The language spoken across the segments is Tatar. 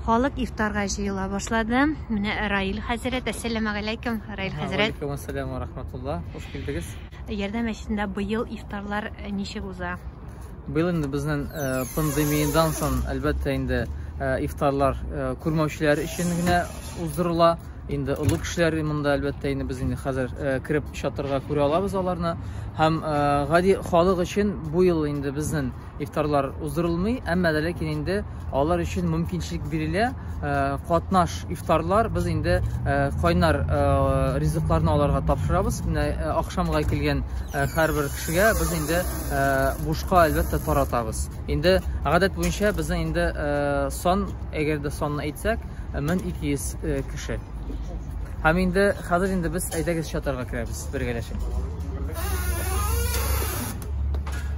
Халык ифтарга җыела башлады. Менә Раил хәзрәт, әссәламәгаләйкем, Раил хәзрәт. Валейкум ассалам ва рахматулла. Хуш килдегез. Ярдәм мәчетендә быел ифтарлар ничек уза? Быел инде безнең пандемиядан соң, әлбәттә инде, ифтарлар күрмәүчеләр өчен генә уздырыла. Инде олы кешеләр монда, әлбәттә инде, без инде хәзер кереп чатырга күрә алабыз аларны. Һәм гади халык өчен бу ел инде безнең ифтарлар уздырылмый, әмма дә ләкин инде алар өчен мөмкинчелек бирелә. Катнаш ифтарлар без инде кайнар ризыкларны аларга тапшырабыз. Менә ахшамга килгән һәрбер кешегә без инде бушка, әлбәттә, таратабыз. Инде гадәт буенча безнең инде сан, әгәр дә санны әйтсәк, 1200 кеше. Һәм инде хәзер инде без әйдәгез чатырга керәбез бергәләшеп.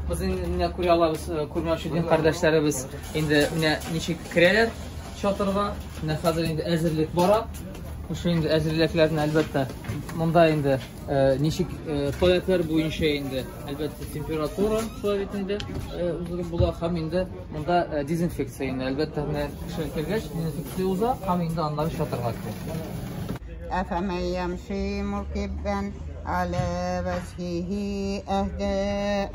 Без инде менә күрә алабыз, күрмәүче дин кардәшләребез инде менә ничек керәләр чатырга. Менә хәзер инде әзерлек бара. Шушы инде әзерлекләрне, әлбәттә, монда инде ничек таләпләр буенча инде, әлбәттә, температура шулай бит инде уздырып була һәм инде монда дезинфекция инде, әлбәттә, менә кеше кергәч дезинфекция уза һәм инде аннары чатырга керә. أفمن يمشي مكبا على وجهه أهدى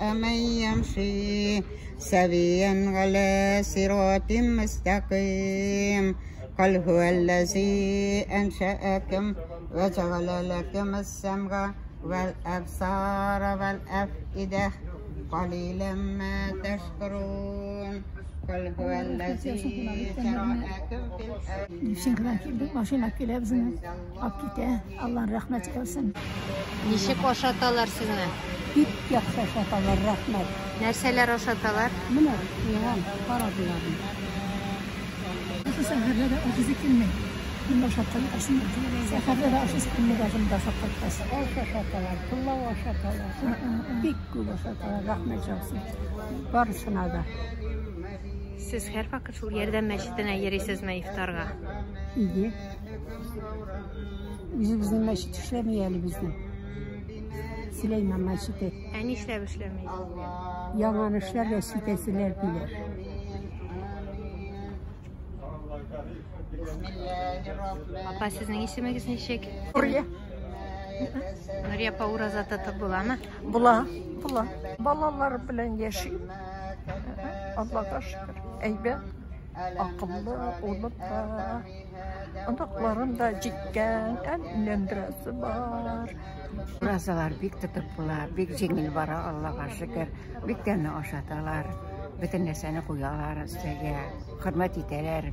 أمن يمشي سويا على صراط مستقيم قل هو الذي أنشأكم وجعل لكم السمع والأبصار والأفئدة قليلا ما تشكرون قل هو الذي ذرأكم في الأرض. Девчонкадан килдек, машина килә безне алып китә. Аллаһның рәхмәте яусын. Ничек ашаталар сезне? Бик яхшы ашаталар, рәхмәт. Нәрсәләр ашаталар? Менә суган, карадылар. Шушы сәхәрдә дә ашыйсы килми. Монда ашап кайтасың. Сәхәрдә дә ашыйсы килми даже монда ашап кайткач. Аш ашаталар, пылау ашаталар. Бик күп ашаталар, рәхмәт яусын. Барысына да. Сез һәрвакыт шул Ярдәм мәчетенә йөрисезме ифтарга? Иде. Үзебезнең мәчет эшләми әле безнең. Сөләйман мәчете. Ә нишләп эшләми? Яңаны эшләргә сүтәселәр диләр. Апа, сезнең исемегез ничек? Нурия. Нурия апа, ураза тотып буламы? Була, була. Балалар белән яшим. Аллага шөкер. Әйбәт, акыллы улым да, оныкларым да җиткән, әле өйләндерәсе бар. Уразалар бик тотып була, бик җиңел бара, Аллага шөкер. Бик тәмле ашаталар, бөтен нәрсәне куялар өстәлгә, хөрмәт итәләр.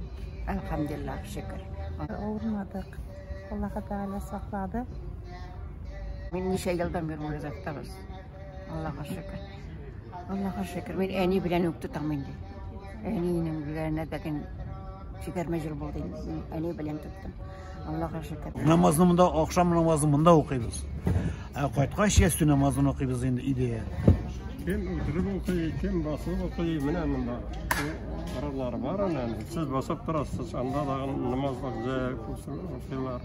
Әлхәмдулиллаһ, шөкер. Авырмадык. Аллаһы Тәгалә саклады. Мин ничә елдан бирле ураза тотабыз. Аллага шөкер. Аллага шөкер. Мин әни белән үк тотам инде. Әнинең үлгәненә дә 20 ел булды инде. Мин әни белән тоттым. Аллага шөкер. Намазны монда, ахшам намазын монда укыйбыз. Ә кайткач ястү намазын укыйбыз инде өйдә. Кем утырып укый, кем басып укый, менә монда аралар бар әнә. Сез басып торасыз, анда да намаз укыйлар.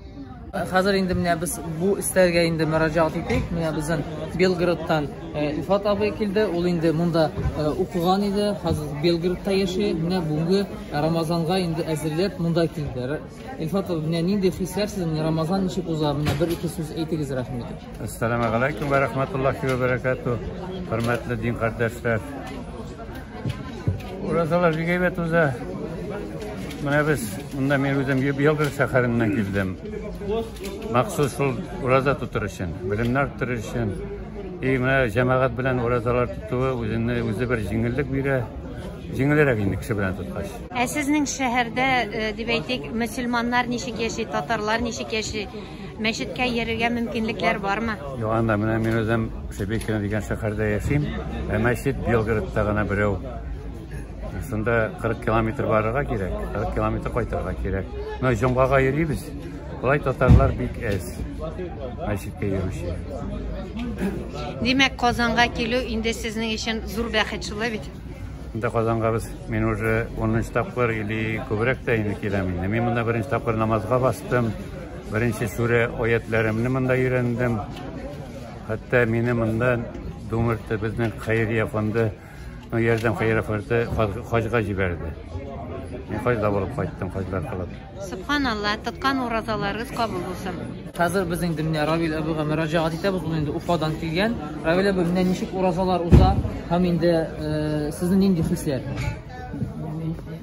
Хәзер инде менә без бу өстәлгә инде мөрәҗәгать итик. Менә безнең Белгородтан Илфат абый килде. Ул инде монда укыган иде, хәзер Белгородта яши. Менә бүгенге Рамазанга инде әзерләп монда килде. Илфат абый, менә нинди хисләр сезнең, Рамазан ничек уза? Менә бер-ике сүз әйтегез, рәхим итеп. Әссәламү галәйкүм вә рәхмәтуллаһи вә бәрәкәтүһ. Хөрмәтле дин кардәшләр. Уразалар бик әйбәт уза. Менә без монда, мин үзем Белгород шәһәреннән килдем. Махсус шул ураза тотыр өчен, белемнәр арттырыр өчен. И менә җәмәгать белән уразалар тотуы үзенә үзе бер җиңеллек бирә. Җиңелрәк инде кеше белән тоткач. Ә сезнең шәһәрдә, дип әйтик, мөселманнар ничек яши, татарлар ничек яши? Мәчеткә йөрергә мөмкинлекләр бармы? Юк, анда менә мин үзем Шебекино дигән шәһәрдә яшим. Ә мәчет Белгородта гына берәү. Шунда 40 километр барырга кирәк, 40 километр кайтырга кирәк. Но җомгага йөрибез. Болай татарлар бик әз мәчеткә йөрүче. Димәк, Казанга килү инде сезнең өчен зур бәхет, шулай бит? Монда Казанга без, мин уже 10 тапкыр или күбрәк тә инде киләм инде. Мин монда беренче тапкыр намазга бастым. Беренче сүрә аятларымны монда өйрәндем. Хәтта мине монда Думырты безнең хәйрия фонды, ну, ярдәм хәйрия фонды хаҗга җибәрде. Мин Хаҗда булып кайттым, хаҗлар кылып. Субханалла, тоткан уразаларыгыз кабул булсын. Хәзер без инде менә Равил абыйга мөрәҗәгать итәбез, ул инде Уфадан килгән. Равил абый, менә ничек уразалар уза һәм инде э, сезнең нинди хисләр?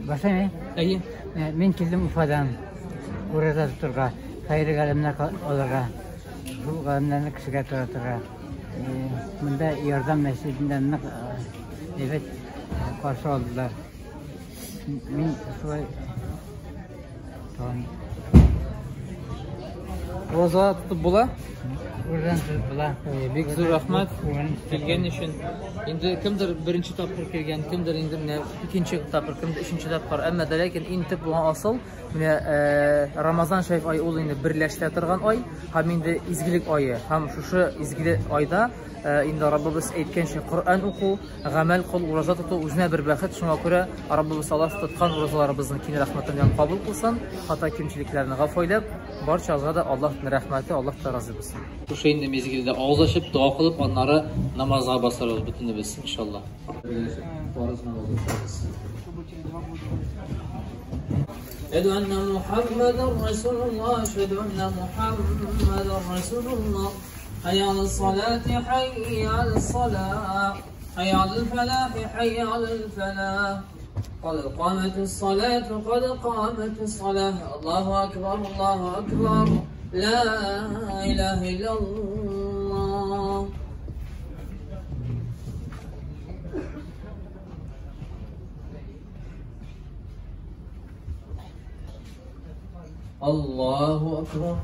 Башлаймы? Әйе. Э, мин килдем Уфадан ураза тотырга, хәерле галәмнәр алырга, шул галәмнәрне кешегә таратырга. Э, монда Ярдәм мәчетендә нык әйбәт каршы алдылар. Мин шулай Ураза тотып була? Ураза тотып була. Бик зур рәхмәт килгән өчен. Инде кемдер беренче тапкыр килгән, кемдер инде менә икенче тапкыр, кемдер өченче тапкыр. Әмма дә ләкин иң төп булган асыл менә э, Рамазан шәриф ай ул инде берләштерә торган ай һәм инде изгелек ае. Һәм шушы изгелек айда э, инде Раббыбыз әйткәнчә Коръән уку, Гамәл кыл, ураза тоту үзенә бер бәхет, шуңа күрә Раббыбыз Аллаһ тоткан уразаларыбызны киң рәхмәте белән кабул кылсын, хата кимчелекләрне гафу әйләп, барчабызга да Аллаһның рәхмәте, Аллаһ та разый булсын. Шушы инде мизгелдә авыз ачып, дога кылып, аннары намазга басарбыз бөтенебез, иншаллаһ. Берләшеп фарыз намазын укырбыз. Әшһәду анна Мухаммадан Расулуллаһ, әшһәду анна Мухаммадан Расулуллаһ. Хәйя алас-салати, хәйя алас-салах. حي على الفلاح حي على الفلاح قد قامت الصلاة قد قامت الصلاة الله أكبر الله أكبر لا إله إلا الله الله أكبر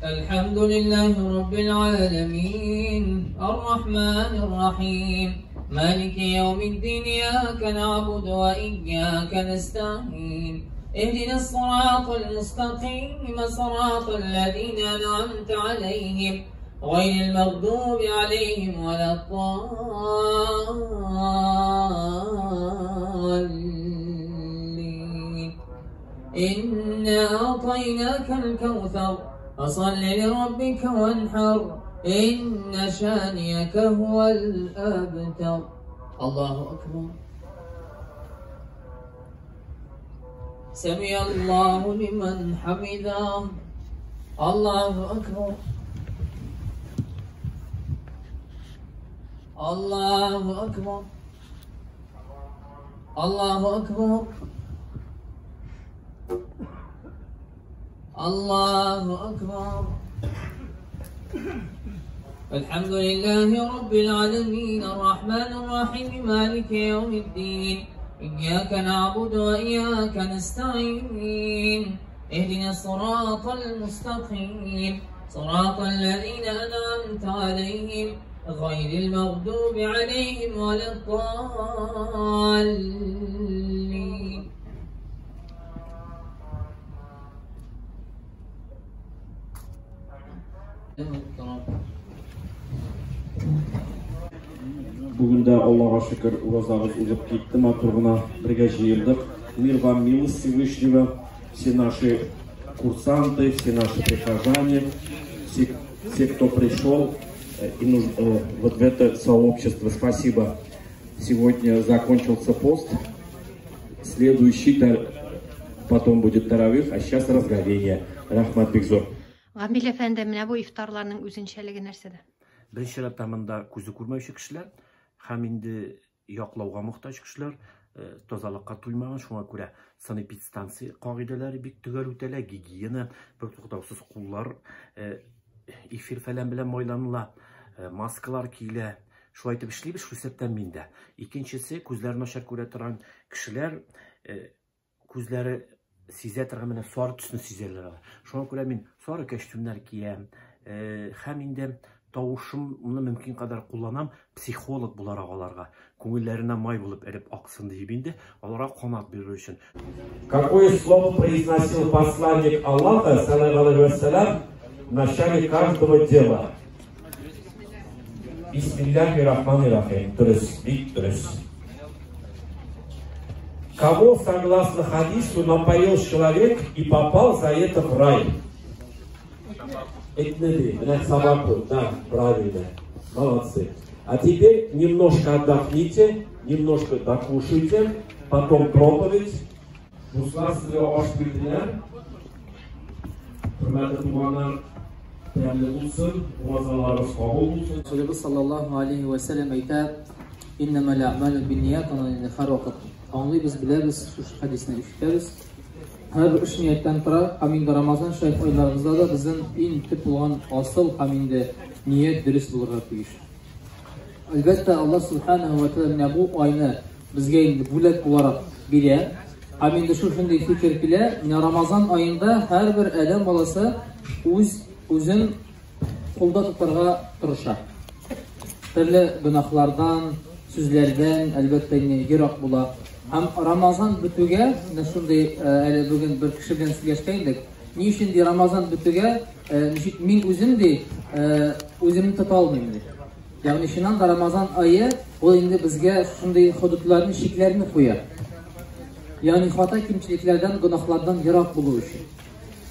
الحمد لله رب العالمين الرحمن الرحيم مالك يوم الدين إياك نعبد وإياك نستعين اهدنا الصراط المستقيم صراط الذين أنعمت عليهم غير المغضوب عليهم ولا الضالين إنا أعطيناك الكوثر فصل لربك وانحر إن شانئك هو الأبتر الله أكبر سمع الله لمن حمده الله أكبر الله أكبر الله أكبر الله أكبر الحمد لله رب العالمين الرحمن الرحيم مالك يوم الدين إياك نعبد وإياك نستعين اهدنا الصراط المستقيم صراط الذين أنعمت عليهم غير المغضوب عليهم ولا الضالين. Бүген дә Аллага шөкер, уразабыз узып китте, матур гына бергә җыелдык. Мир вам, милость Всевышнего, все наши курсанты, все наши прихожане, все, все кто пришел и нуж, вот в это сообщество. Спасибо. Сегодня закончился пост. Следующий потом будет таравих, а сейчас разговение. Рахмат бик зур. Гамил әфәнде, менә бу ифтарларның үзенчәлеге нәрсәдә? Беренче чиратта монда күзе күрмәүче кешеләр һәм инде яклауга мохтаҗ кешеләр, э, тазалыкка туймаган, шуңа күрә санэпидстанция кагыйдәләре бик төгәл үтәлә, гигиена, бер туктаусыз куллар э, эфир фәлән белән майланыла, э, маскалар киелә. Шулай итеп эшлибез, шул исәптән мин дә. Икенчесе, күзләре начар күрә торган кешеләр күзләре сизә торган менә сары төсне сизәләр алар. Шуңа күрә мин сары костюмнар киям. Э, һәм инде тавышымны мөмкин кадәр кулланам психолог буларак аларга. Күңелләренә май булып эреп аксын диеп инде, аларга канат бирү өчен. Какое слово произносил посланник Аллаха, саллаллаху алейхи вассалям, в начале каждого дела? Бисмиллахи рахмани рахим. Дөрес, бик дөрес. Кого, согласно хадису, напоил человек и попал за это в рай? Этнеди, менә собаку, да, правильно. Молодцы. А теперь немножко отдохните, немножко докушайте, потом проповедь. Дуслар, сезгә аш бирделәр. Хөрмәтле туганнар, тәмле булсын, уразаларыгыз кабул булсын. Расулыбыз саллаллаһу алейһи вә сәлләм әйтә, Иннәмәл әгъмалу бинният, аны инде һәрвакыт аңлыйбыз, беләбез, шушы хәдисне ишетәбез. Һәрбер эш нияттән тора, һәм инде Рамазан шәриф айларыбызда да безнең иң төп булган асыл һәм инде ният дөрес булырга тиеш. Әлбәттә, Аллаһ субханаһу ва тәгалә менә бу айны безгә инде бүләк буларак бирә. Һәм инде шушындый фикер килә, менә Рамазан аенда һәрбер адәм баласы үз үзен кулда тотарга тырыша. Төрле гөнаһлардан, сүзләрдән, әлбәттә, инде ерак була. Һәм Рамазан бетүгә, менә шундый әле бүген бер кеше белән сөйләшкән идек. Ни өчен ди Рамазан бетүгә, ничек мин үзем ди, үземне тота алмыйм ди. Ягъни чыннан да Рамазан ае ул инде безгә шундый худудларны, чикләрне куя. Ягъни хата кимчелекләрдән, гөнаһлардан ерак булу өчен.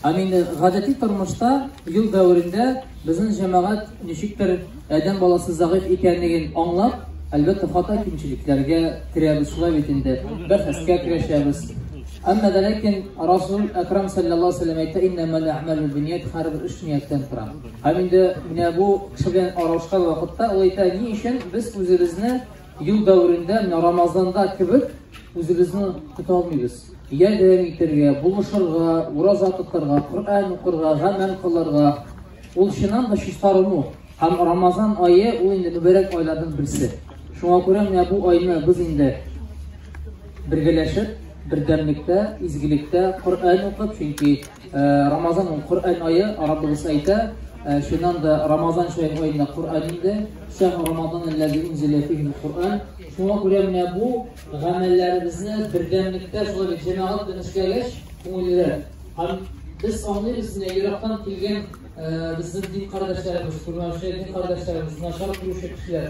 Һәм инде гадәти тормышта ел дәверендә безнең җәмәгать ничектер адәм баласы зәгыйфь икәнлеген аңлап, әлбәттә, хата кимчелекләргә керәбез, шулай бит инде, бәхәскә керәшәбез. Әмма дә ләкин Расул Әкрам саллаллаһу алейһи вәсәлләм әйтә, иннәмәл әгъмалу бинният, һәрбер эш нияттән тора. Һәм инде менә бу кеше белән аралашкан вакытта ул әйтә, ни өчен без үзебезне ел дәверендә, менә Рамазанда кебек үзебезне тота алмыйбыз? Ярдәм итәргә, булышырга, ураза тотарга, Коръән укырга, гамәл кылырга. Ул чыннан да чистарыну. Һәм Рамазан ае ул инде мөбарәк айларның берсе. Шуңа күрә менә бу айны без инде бергәләшеп, бердәмлектә, изгелектә Коръән укып, чөнки Рамазан ул Коръән ае, Раббыбыз әйтә, чыннан да Рамазан шәһр аенда Коръән инде, шәһр Рамазан аллази унзиля фихи Коръән. Шуңа күрә менә бу гамәлләребезне бердәмлектә шулай бит җәмәгать белән эшләгәч, күңеллерәк. Һәм без аңлыйбыз, менә ерактан килгән безнең дин кардәшләребез, күрмәүче дин кардәшләребез, начар күрүче кешеләр.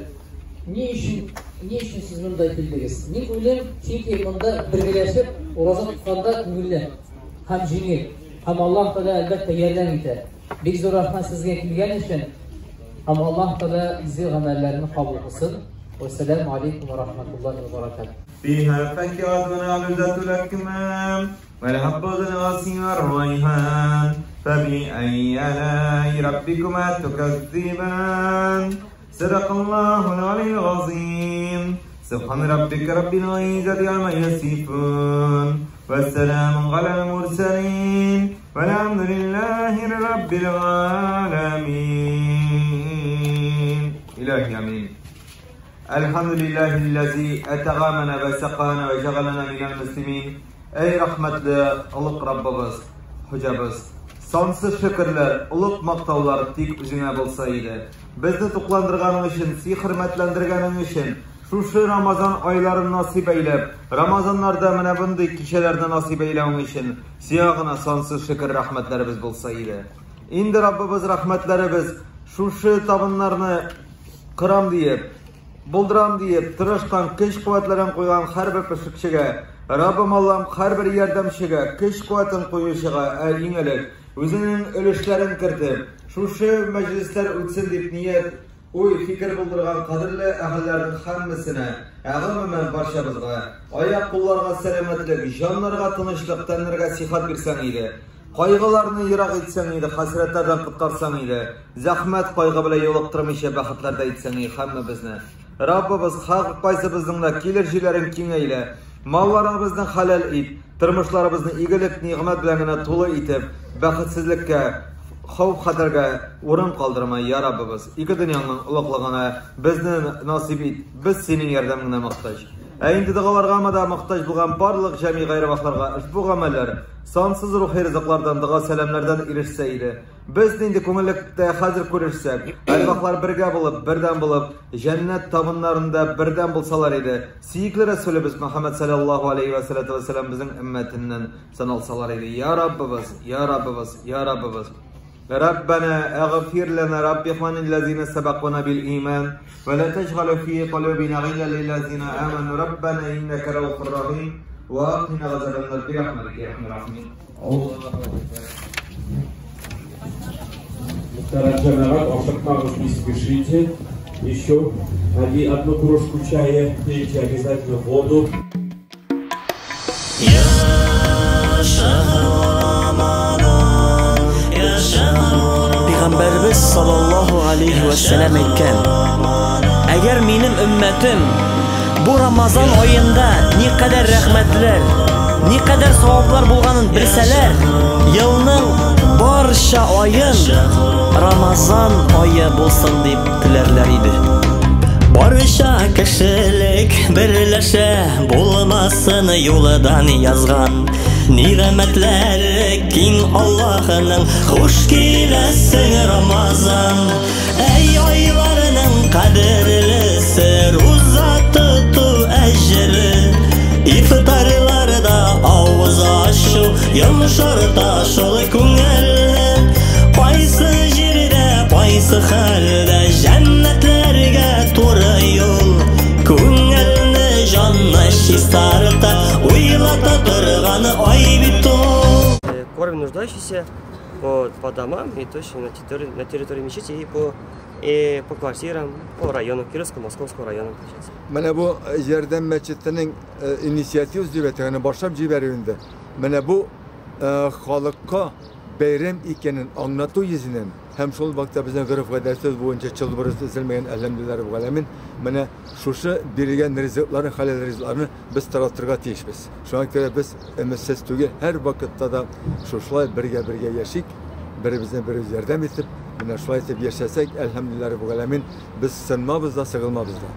Ни өчен, ни өчен сез монда килдегез? Мин уйлыйм, чөнки монда бергәләшеп ураза тотканда күңелле һәм җиңел. Һәм Аллаһ Тәгалә әлбәттә ярдәм итә. Бик зур рәхмәт сезгә килгән өчен. Һәм Аллаһ Тәгалә изге гамәлләрне кабул кылсын. Вәссәламу алейкум ва рахматуллаһи ва баракатуһ. فيها فاكهة ولذة الأكمام والحب ذو العصف والريحان فبأي آلاء ربكما تكذبان صدق الله العلي العظيم سبحان ربك رب العزة عما يصفون والسلام على المرسلين والحمد لله رب العالمين إلهي آمين الحمد لله الذي أطعمنا وسقانا وجعلنا من المسلمين. Ey rahmetli ulug' Rabbimiz, Hocamiz, sonsuz şükürler, ulug' maqtovlar tek o'zingga bo'lsa edi. Bizni tuqlandirganing uchun, seni hurmatlantirganing uchun, shu Ramazon oylarini nasib aylab, Ramazonlarda mana bunday kechalarni nasib aylagan uchun siyog'ina sonsiz shukr rahmatlarimiz bo'lsa edi. Endi Rabbimiz rahmatlarimiz shu tabunlarni qiram deyib, bulduram deyib, tirishgan kuch-quvvatlarini qo'ygan har bir pishikchiga, Rabbim Allam har bir yordamchiga, kuch-quvvatini qo'yishiga eng iliq o'zining ulushlarini kiritib, shu majlislar o'tsin deb niyat, o'y, fikr bildirgan qadrli ahillarning hammasini, umuman barchamizga oyoq qo'llarga salomatlik, jonlarga tinchlik, tanlarga sihat bersang edi. Qayg'ularni yiroq etsang edi, hasratlardan qutqarsang edi. Zahmat qayg'u bilan yo'liqtirmaycha baxtlarda etsang edi hamma bizni. Rabbimiz har qaysimizning kelir yerlarini kengayla, mollarimizni halol et, turmushlarimizni igilik, ne'mat bilangina to'la etib, baxtsizlikka, xavf xatarga o'rin qoldirmay ya Rabbimiz. Ikki dunyoning ulug'lig'ini bizni nasib et. Biz sening yordamingga muhtoj. Endi duolarga da muhtoj bo'lgan barliq jami g'ayrivaqlarga ushbu amallar sonsiz ruhiy rizqlardan, duo salamlardan erishsa edi. Biz endi ko'ngillikda hozir ko'rishsak, arvohlar birga bo'lib, birdan bo'lib, jannat tabunlarida birdan bo'lsalar edi. Suyukli Rasulimiz Muhammad sallallohu alayhi va salatu vasallam bizning ummatidan sanalsalar edi. Ya Rabbimiz, ya Rabbimiz, ya Rabbimiz. ربنا اغفر لنا رب إخواننا الذين سبقونا بالإيمان ولا تجعل في قلوبنا غلا للذين آمنوا ربنا إنك رؤوف رحيم وقنا عذاب النار برحمتك يا أرحم الراحمين. Muhterem cemaat, ашыкмагыз, не спешите. Еще одну кружку чая, пейте обязательно воду. Пәйгамбәребез саллаллаһу алейһи вә сәлам әйткән: Әгәр минем өммәтем бу Рамазан аенда никадәр рәхмәтләр, никадәр саваплар булганын белсәләр, елның барча аен Рамазан ае булсын дип теләрләр иде. Барча кешелек берләшә, булмасын юлдан язган. Нигъмәтләре киң Аллаһының, хуш киләсең Рамазан. Әй айларның кадерлесе, руза тоту әҗере. Ифтарларда авыз ачу, йомшарта шул күңелне. Кайсы җирдә, кайсы хәлдә җәннәтләргә туры юл. Күңелне, җанны чистарта, уйлата торган ай бит ул. Кормим нуждающихся по домам и точно на территории мечети и по квартирам, по району, Кировскому, Московскому району, получается. Менә бу Ярдәм мәчетенең инициативасы дип әйтәгәне башлап җибәрүендә. Менә бу халыкка бәйрәм икәнен аңлату йөзеннән һәм шул вакытта безнең гореф-гадәтебез буенча чылбырыбыз өзелмәгән, әлхәмдүлилләһ раббил галәмин, менә шушы бирелгән ризыкларны, хәләл ризыкларны без таратырга тиешбез. Шуңа күрә без өметсез түгел, һәр вакытта да шушылай бергә-бергә яшик, беребезне беребез ярдәм итеп, менә шулай итеп яшәсәк, әлхәмдүлилләһ раббил галәмин, без сынмабыз да, сыгылмабыз да.